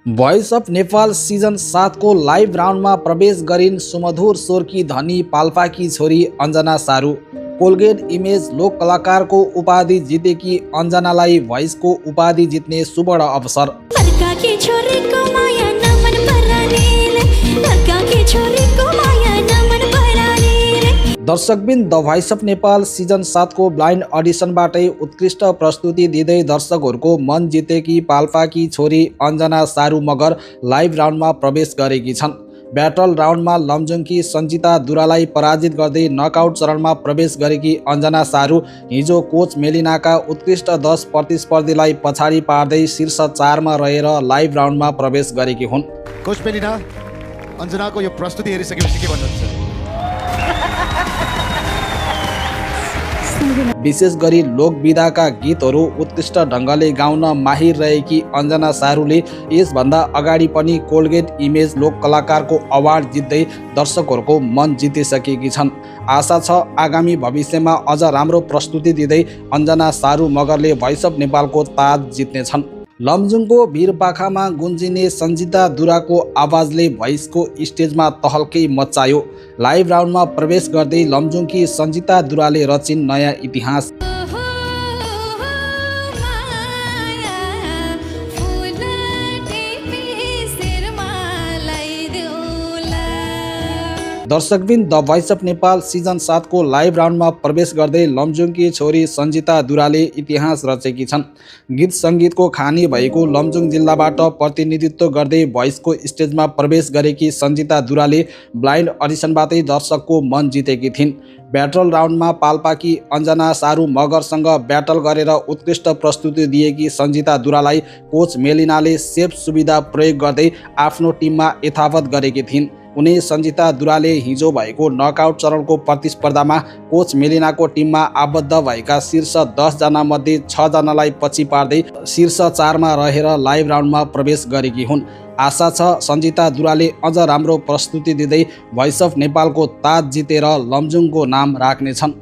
Voice of Nepal season 7 को live राउन्डमा प्रवेश गरिन् सुमधुर स्वरकी धनी पाल्पाकी छोरी अञ्जना सारू। कोलगेट इमेज लोक कलाकारको उपाधि जितेकी अञ्जनालाई भोइसको उपाधि जित्ने सुवर्ण अवसर। दर्शकबिन the voice of Nepal season 7 को ब्लाइन्ड अडिसनबाटै उत्कृष्ट प्रस्तुति दिँदै दर्शकहरूको मन जितेकी पाल्पाकी छोरी अञ्जना सारू मगर लाइभ राउन्डमा प्रवेश गरेकी छन्। ब्याटल राउन्डमा लमजुङकी सञ्जिता दुरालाई पराजित गर्दै नकआउट चरणमा प्रवेश गरेकी अञ्जना सारू हिजो कोच मेलिनाका उत्कृष्ट 10 प्रतिस्पर्धीलाई पछाडि पार्दै शीर्ष 4 मा रहेर लाइभ राउन्डमा प्रवेश गरेकी हुन्। कोच मेलिना, अञ्जनाको यो प्रस्तुति हेरिसकेपछि के भन्नुहुन्छ? विशेष गरी लोकविधाका गीतहरू उत्कृष्ट ढङ्गले गाउन माहिर रहेकी अञ्जना सारूले यसभन्दा अगाडि पनि कोलगेट इमेज लोक कलाकारको अवार्ड जित्दै दर्शकहरूको मन जितिसकेकी छन्। आशा छ आगामी भविष्यमा अझ राम्रो प्रस्तुति दिँदै अञ्जना सारू मगरले भोइस अफ नेपालको ताज जित्नेछन्। लमजुङको भिरपाखामा गुन्जिने सञ्जिता दुराको आवाजले भोइसको स्टेजमा तहल्कै मच्चायो। लाइभ राउन्डमा प्रवेश गर्दै लमजुङकी सञ्जिता दुराले रचिन् नयाँ इतिहास। दर्शकबिन the voice of Nepal season 7 को लाइभ राउन्डमा प्रवेश गर्दै लमजुङकी छोरी सञ्जिता दुराले इतिहास रचेकी छन्। गीत सङ्गीतको खानी भएको लमजुङ जिल्लाबाट प्रतिनिधित्व गर्दै भोइसको स्टेजमा प्रवेश गरेकी सञ्जिता दुराले ब्लाइन्ड अडिसनबाटै दर्शकको मन जितेकी थिइन्। ब्याटल राउन्डमा पाल्पाकी अञ्जना सारू मगरसँग ब्याटल गरेर उत्कृष्ट प्रस्तुति दिएकी सञ्जिता दुरालाई कोच मेलिनाले सेफ सुविधा प्रयोग गर्दै आफ्नो टिममा यथावत गरेकी थिइन्। उनी सञ्जिता दुराले हिजो भएको नकआउट चरणको प्रतिस्पर्धामा कोच मेलिनाको टिममा आबद्ध भएका शीर्ष 10 जना मध्ये 6 जनालाई पछि पार्दै शीर्ष 4 मा रहेर लाइभ राउन्डमा प्रवेश गरेकी हुन्। आशा छ सञ्जिता दुराले अझ राम्रो प्रस्तुति दिँदै भोइस अफ नेपालको ताज जितेर लमजुङको नाम राख्नेछन्।